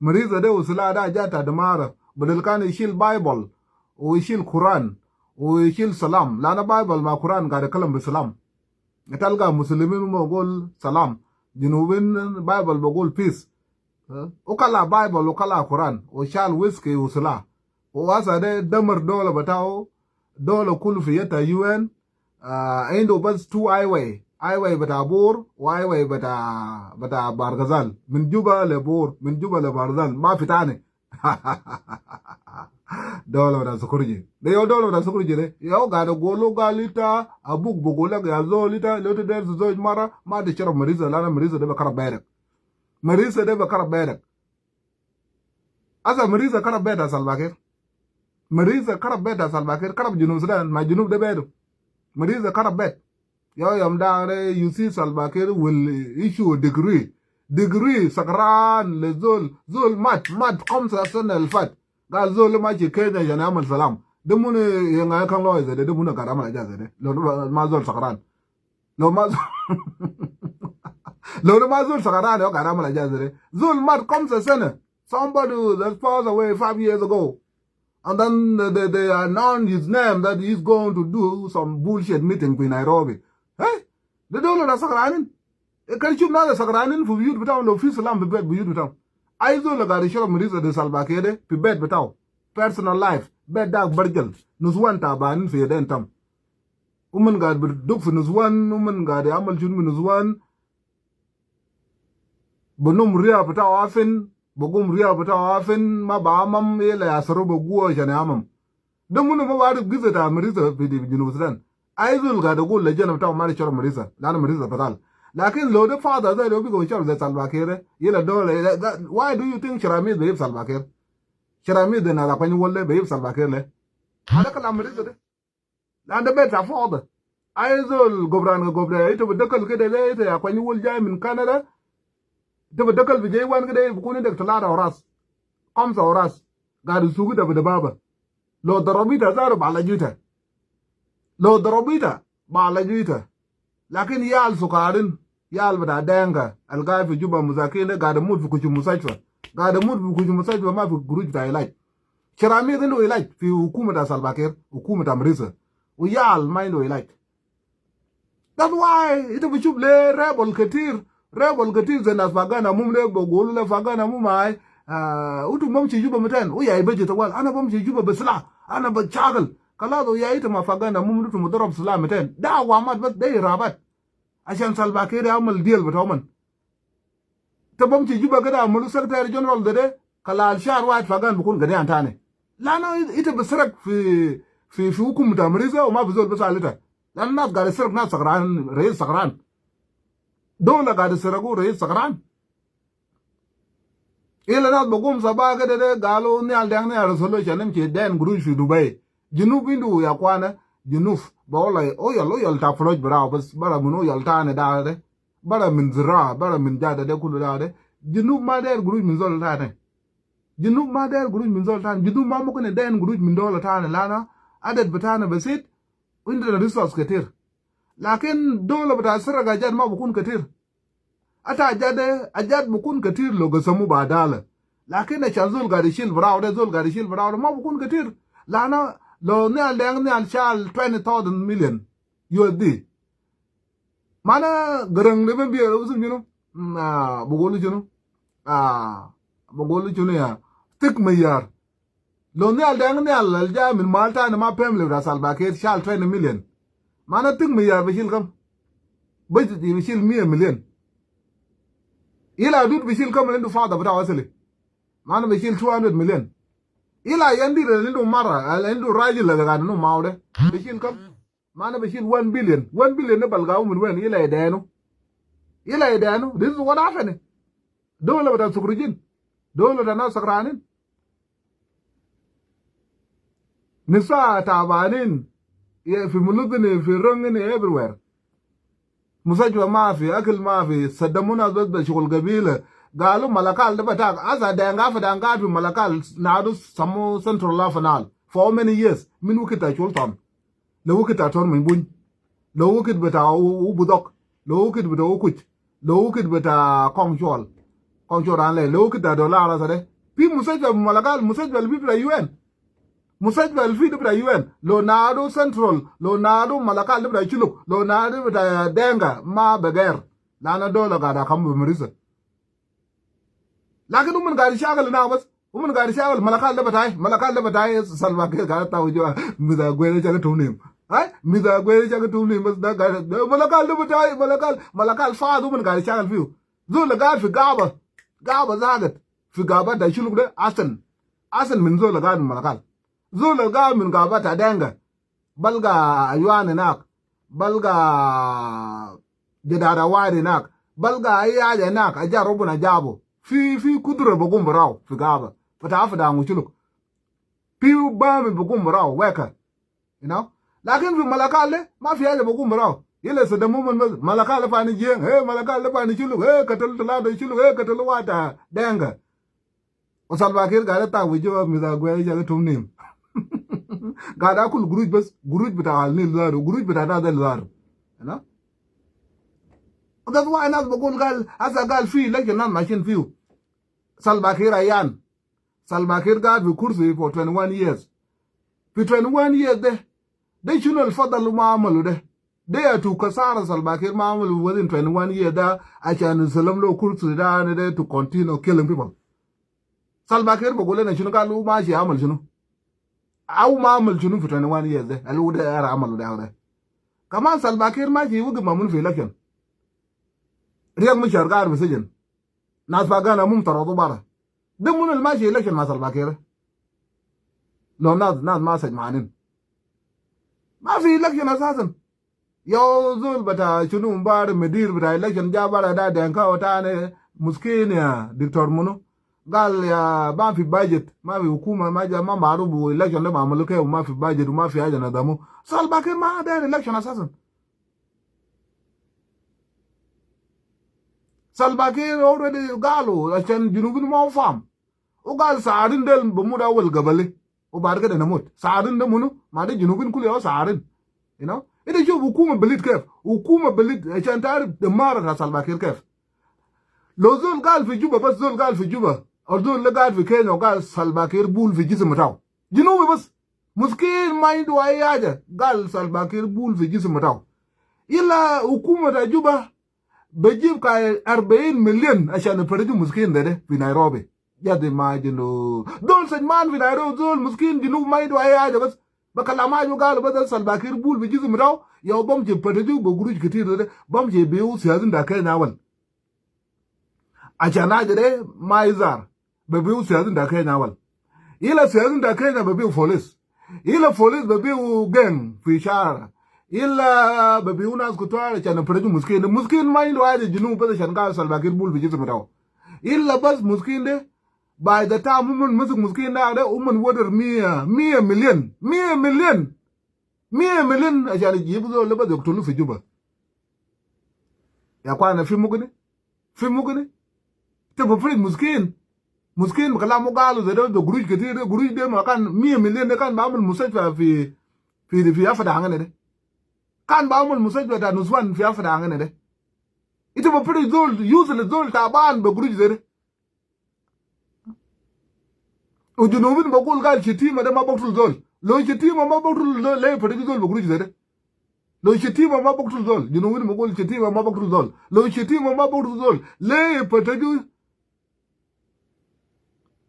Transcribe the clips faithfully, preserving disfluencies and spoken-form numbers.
Marisa de u silah de a jat ta damara. Badal kan ishil Bible, u ishil Quran, u ishil salam. Lana Bible ma Quran gad ikalam bi salam. Italga Muslimin ma bigul salam. Junubin Bible bigul peace. Eh? U kala Bible, u kala Quran, u shal whisky u silah. U asa de damar dola bitau, dola kulu fi yad ta U N, ah, indu bas two highway, highway bita Bor, u highway bita, bita Bahr el Ghazal. Min Juba le Bor, min Juba le Bahr el Ghazal. Ma fi tani. Dola bita security. De yo dola bita security de. Yo gad gulu gal ita, abuk bigul lek ya zol ita, lo ita der tizawaj mara, ma tishara Marisa, lana Marisa de bi karab betek. Marisa de bi karab betek. Asa Marisa karab bet ta Salva Kiir. Marisa karab bet ta Salva Kiir, karab Junub Sudan, ma Junub de betu. Marisa karab bet. Yo, yom da de, you see Salva Kiir will issue a decree. Decree sakran le zol, zol mat, mat khamsa sana al fat. Gal zol ma ji Kenya ashan yamal salam. De munu yanga kan lo zede, de munu gad amal aja zede. Lo ma zol sakran. Lo ma, lo ma zol sakran, yo gad amal aja zede. Zol mat khamsa sana. Somebody that passed away five years ago. And then they, they, they announce his name that he's going to do some bullshit meeting in Nairobi. Hey? De dola da sakranin. E kan shuf nas sakranin fi biyut bitam, lo fi salam fi bet biyut bitam. Ai zol gad ishara Marisa de Salva Kiir de fi bet bitau. Personal life. Bet dak barjal. Nuswan tabanin fi yeden tam. Uman gad biduk fi nuswan, uman gad yamal shunu fi nuswan. Binum riya bitau afin, bigum riya bitau afin, ma bi amam, yala yasaru bi guwa ashan amam. De munu ma barif giza ta Marisa fi, fi Junub Sudan. Ai zol gad gul le jana bitau ma tishara Marisa, lana Marisa batal. Lakin lo de fada zai lo bigo shara zai Salva Kiir, yala dola, yala, that, why do you think Sharamid bihib Salva Kiir? Sharamid de na la kwany wole bihib Salva Kiir le. Hada kalam Marisa de. Lana de bet ta fada. Ai zol gobran ga gobra, ita bi dakal kede le, ita ya kwany wol jai min Canada. Ita bi dakal bi jai wan kede, bikun indek talata horas. Khamsa horas. Gad sugu ita bi dababa. Lo darabu ita zaru bi alaju ita. Lo darabu ita, bi alaju ita. Lakin yal sukarin, yal bita Denka, al gaid fi Juba masakin de, gad mut fi kushuk mustashfa. Gad mut fi kushuk mustashfa, ma fi guruj bita ilaj. Sharamid indu ilaj fi hukuma ta Salva Kiir, hukuma ta Marisa. U yal ma indu ilaj. That's why ita bi shuf le rebel ketir, rebel ketir zai nas Pagan Amum de, bigulu le Pagan Amum ai, ah, utu bamshi Juba miten, u ya beji tawal, ana bamshi Juba bi silah, ana bi shakal. Kalas u ya ita ma Pagan Amum utu mudarab silah miten. De awamat bas, de irabat. Ashan Salva Kiir yamal deal bitau uman. Ita bamshi Juba kede amalu Secretary General de, de, kalas shar wahid Pagan bikun gadiyan tani. Lana ita bi sirak fi, fi, fi hukum ta Marisa, u ma bi zol bi sal ita. Lana nas gad sirak nas sakran, rais sakran. Dola gad siraku rais sakran. Ila nas bigum saba kede de galu Nial Deng, Nial Deng solo shanem shi dain guruj fi Dubai. Junub indu ya kwana, Junub. Bawala, o yal, o yal ta floj brau, bas bara min o yal tani da de. Bara min zira, bara min jada de kulu da de. Junub ma dair guruj min zol tani. Junub ma dair guruj min zol tani. Junub ma mumkin dain guruj min dola tani. Lana adad bitana basit, u indana resource ketir. Lakin dola bita sirak ajat ma bikun ketir. Ata ajat de, ajat bikun ketir lo gasamu badala. Lakin ashan zol gad ishil brau de, zol gad ishil brau de, ma bikun ketir. Lana lo Nial Deng, Nial shal twenty thousand million U S D. Mana Garang de ben biya usum shunu? Mm, ah, bigulu shunu? Ah, bigulu shunu ya? Tik mayar. Lo Nial Deng, Nial al ja min mal tani ma family bita Salva Kiir shal twenty million. Mana tik mayar bishil kam? Bishil mia million. Ila Adut bishil kam, al indu fada bitau asili? Mana bishil two hundred million. Ila Yandi al indu mara, al indu rajil al gad num mau de, bishil kam? Mana bishil one billion. One billion de balgau min wen? Ila ya denu. Ila ya denu. This is what happening. Dola bita sukrujin. Dola bita nas sakranin. Nisa tabanin. Ya fi Muludini, fi Rangini, everywhere. Mustashfa ma fi, akil ma fi, saddamu nas bas be shugul gabila. Galu Malakal de bitak, asa Deng fi, Deng fi Malakal, nadu samu Central la fi Nile. For how many years? Min wikit ta Sultan. Le wikit ta Tor Manybuny. Le wikit bita U-, U Budok. Le wikit bita U Kuch. Le wikit bita Kong Chol. Kong Chol an le. Le wikit ta Dola ala sade. Fi mustashfa Malakal, mustashfa al fi bita U N. Mustashfa al fi de bita U N. Lo nado Central, lo nado Malakal de bita Shuluk, lo nado bita Denga, ma beger. Lana dola gada kam be marisa. Lakin uman gari shagal na bas. Uman gari shagal Malakal de batai, Malakal de batai, Salva Kiir gari ta wujo, Mister Aguero chaka tumnim. Ai, Mister Aguero chaka tumnim, bas da gari, Malakal de batai, Malakal, Malakal fad uman gari shagal fiu. Zol gari fi gaba, gaba zagat, fi gaba ta Shuluk de, asan. Asan min zol gari Malakal. Zol gari min gaba ta Denga. Balga aywan hinak, balga jadada wari hinak, balga ai haja hinak, aja Rabbuna jabu. Fi, fi kudra bigum barau, fi gaba. Bita fi dangu Shuluk. Fi bami bigum barau, weka. You know? Lakin fi Malakal de, ma fi haja bigum barau. Yala sa da mumin bas, Malakal fani jeng, eh, Malakal fani Shuluk, eh, katal talata Shuluk, eh, katal wata Denga. Wa Salva Kiir gari ta wujo Mister Aguero chaka tumnim. Gari akul guruj bas, guruj bita al Nil zaru, guruj bita da del zaru. You know? That's why nas bigul gal, asa gal fi election nas mashin fiu. Salva Kiir ayan. Salva Kiir gad fi kursi for twenty-one years. Fi twenty-one years de, de shunu al fadal ma amalu de. De ya tu kasara Salva Kiir ma amalu within twenty-one years de, ashan salam lo kursi de, de to continue killing people. Salva Kiir bigul lena shunu, gal u mashi amal shunu? Au ma amal shunu fi twenty-one years de? Al u de ara amalu de, de. Kaman Salva Kiir mashi wigif ma munu fi election. Riek Machar gad fi sijin. Nas Pagana mum taradu bara. De munu al mashi election ma Salva Kiir? Lo nas, nas ma sajmanin. Ma fi election asasan. Yau zol bita shunu bar mudir bita election ja bara da Denka wa tani muskin ya Doctor munu. Gal ya ma fi budget, ma fi hukuma, ma ja, ma marufu election de ma amalu kef, ma fi budget, ma fi haja nazamu. Salva Kiir ma dair election asasan. Salva Kiir already galu, ashan junubin ma faham. U gal sarin del bimut awal gabali. U baad kede namut. Sarin de munu? Ma de junubin kulu yau sarin. You know? Ita shuf hukuma belit kef. Hukuma belit, ashan tarif de mara ta Salva Kiir kef. Lo zol gal fi Juba, bas zol gal fi Juba, or zol le gal fi Kenya, gal Salva Kiir bul fi jisim bitau. Junubi bas. Muskin ma indu ai haja, gal Salva Kiir bul fi jisim bitau. Ila hukuma ta Juba bejib ka arbain million ashan ifariju muskin de, de fi Nairobi. Jadi ma jinu. Zol sajman fi Nairobi, zol muskin, junubi ma indu ai haja, bas be kalam haja gal bas Salva Kiir bul fi jisim bitau, yau bamshi ifariju be guruj ketir de, bamshi biu siyasin ta Kenya awal. Ashan haja de ma izar. Bebiu siyasin ta Kenya awal. Ila siyasin ta Kenya bebiu folis. Ila folis bebiu gang fi shara. Ila bebiu nas kutar ashan ifariju muskin. Muskin ma indu haja, junub bas, ashan gal Salva Kiir bul fi jisim bitau. Ila bas muskin de, by the time uman masuk muskin de, de uman wader mia, mia million, mia million. Mia million ashan ijibu zol le bas yaktulu fi Juba. Ya kwana, fi mukini? Fi mukini? Ita befarij muskin. Muskin be kalam galu ze de, de guruj ketir de, guruj de ma kan mia million de kan be amul mustashfa fi, fi, fi Afadangan de. Kan be amul mustashfa ta nusuan fi Afadangan de. Ita befarij zol, useless zol taban be guruj ze de. U junubin bigul gal shetima de ma biktul zol. Lo shetima ma biktul zol, le ifariju zol be guruj ze de? Lo shetima ma biktul zol. Junubin bigul shetima ma biktul zol. Lo shetima ma biktul zol, le ifariju?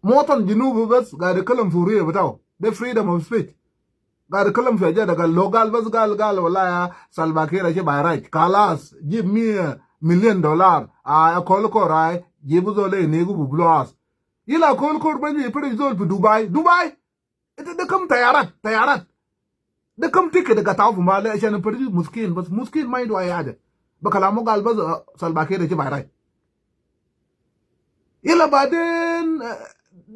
Muwatin junubi bas gaid kalam fi hurriya bitau. De freedom of speech. Gaid kalam fi haja de, gal lo gal bas gal, gal wala ya Salva Kiir ashi by right. Kalas, jib mia million dollar. Ai, Kolkor ai, jibu zol le nigu bu bloas. Ila Kolkor bani ifariju zol fi Dubai. Dubai? Ita de kam tayarat, tayarat. De kam ticket de gatau fi male ashan ifariju muskin bas. Muskin ma indu ai haja. Be kalamu gal bas, ah, Salva Kiir ashi by right. Ila baden, eh,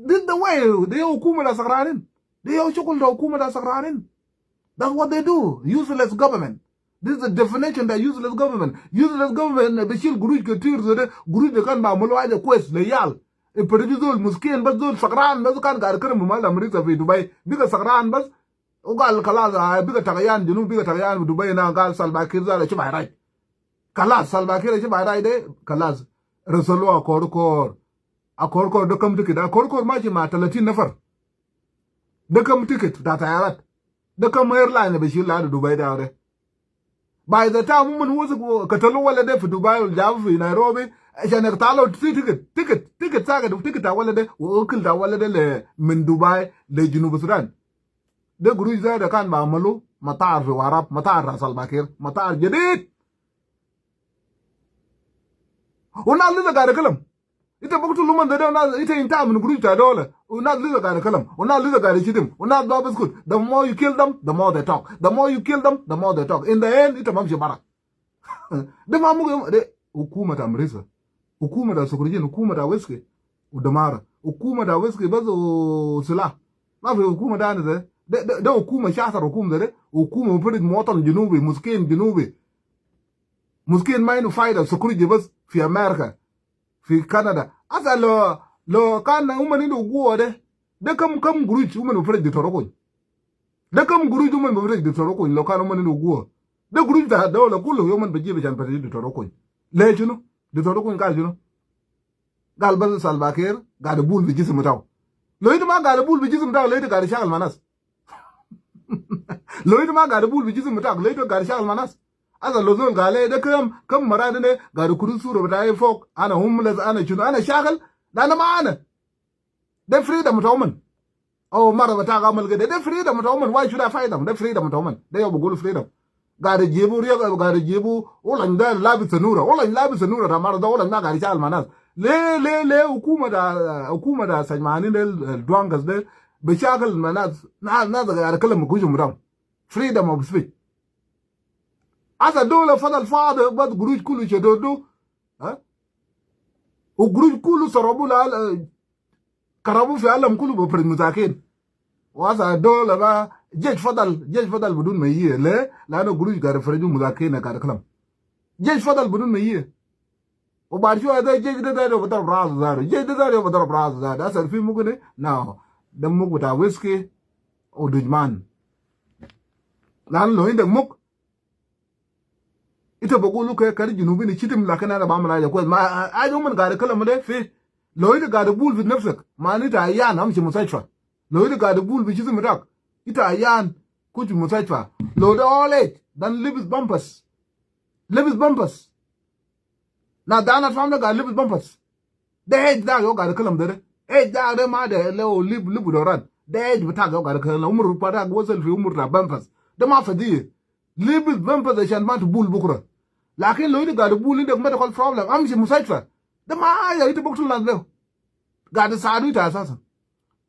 this the way, de ya hukuma ta sakranin. De ya shukul ta hukuma ta sakranin. That's what they do. Useless government. This is the definition of useless government. Useless government, eh, bishil guruj ketir ze de, guruj de kan be amulu haja kwes le yal. Ifariju zol muskin bas, zol sakran bas, kan gaid kalam mal America fi Dubai. Biga sakran bas, u gal kalas, ah, biga tagayan, junub biga tagayan fi Dubai na, gal Salva Kiir zol ashi by right. Kalas, Salva Kiir ashi by right de, kalas. Resalu Kolkor. Akorkor de kam ticket, akorkor mashi ma talatin nafar. De kam ticket bita tayarat? De kam airline bishil laddu Dubai da de? By the time umon wasa katalu wala de fi Dubai wala jabu fi Nairobi, ashan yaktalu ticket, ticket, ticket sagat, ticket ta wala de, wa akil ta wala de le min Dubai le Junub Sudan. De gurush da, da kan bi amalu matar fi Warap, matar ta Salva Kiir, matar jadid. Wa nas lisa gari kalam. Ita buktul umon de, de nas, ita inta min gurush ta dole. Wa nas lisa gari kalam. Wa nas lisa gari shitim. Wa nas ma biskut. The more you kill them, the more they talk. The more you kill them, the more they talk. In the end, ita ma bishi bara. De ma muk yom, de hukuma ta marisa. Hukuma ta sukrijin, hukuma ta wiski. Wa damara. Hukuma ta wiski bas wa sila. Ma fi hukuma tani de. De, de, de hukuma shatar hukuma de, de. Hukuma mufarrij muwatin Junubi, miskin Junubi. Miskin ma indu faida, sukriji bas fi America. Fi Canada. Asa lo, lo kan umon indu guwa de. De kam, kam gurush umon bi farrij diktor kony. De kam gurush umon bi farrij diktor kony lo kan umon indu guwa. De gurush ta dawla kulu yom umon bi jibu ashan farrij diktor kony. Le shunu? Diktor kony gal shunu? Gal bas Salva Kiir gaid bul fi jisim bitau. Lo ita ma gaid bul fi jisim bitau, le ita gaid shakal ma nas. Lo ita ma gaid bul fi jisim bitak, le ita gaid shakal ma nas. Asa lo zol gal le de kam, kam mara de ne gaid kuru sura bitai fok, ana homeless, ana shunu, ana shakal, de ana ma ana. De freedom ta umon. Aw mara bitak amal kede, de freedom ta umon. Why should I fight them? De freedom ta umon. De yom bi gulu freedom. Gaid jibu riyak, gaid jibu, olany de labis sanura. Olany labis sanura ta mara de, olany ma gaid shakal ma nas. Le, le, le, hukuma ta, hukuma ta sajmanin de, eh, dwangas de, bi shakal ma nas, na, nas gaid kalam kushum ram. Freedom of speech. Asa dawla fadal fadi, bas gurush kulu shadadu. Ha? Wa gurush kulu sarabu la, eh, karabu fi alam kulu bi farrij masakin. Wa asa dawla ma, jesh fadal, jesh fadal bidun ma yiya. Le, lanu gurush gaid farriju masakin gaid kalam. Jesh fadal bidun ma yiya. Wa baad shuwa de jesh de zatu bi darab ras zatu. Jesh de zatu bi darab ras zatu. Asa fi muk ne? No. De muk bita wiski wa dujman. Lanu lo indak muk, ita bi gulu ke, kede Junubin shitim, lakin ana bi amal haja kwes. Ma, haja umon gaid kalam de fi. Lo ita gaid bul fi nafsak, ma ita ayan, amshi mustashfa. Lo ita gaid bul fi jisim bitak, ita ayan, kush mustashfa. Lo de old age, de libis pampers. Libis pampers. Na de ana family gaid libis pampers. De age da yom gaid kalam de, de. Age da de ma de le o lib, lib doran. De age bitak yom gaid kalam. Umur bitak wasal fi umur ta pampers. De ma fadi. Libis pampers ashan ma tubul bukra. Lakin lo ita gaid bul indak medical problem, amshi mustashfa. De ma haja ita bi gulu nas de. Gaid sadu ita asasan.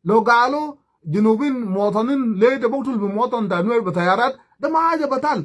Lo galu Junubin muwatanin, le ita bi gulu bi muwatan ta Nuer bi tayarat, de ma haja batal.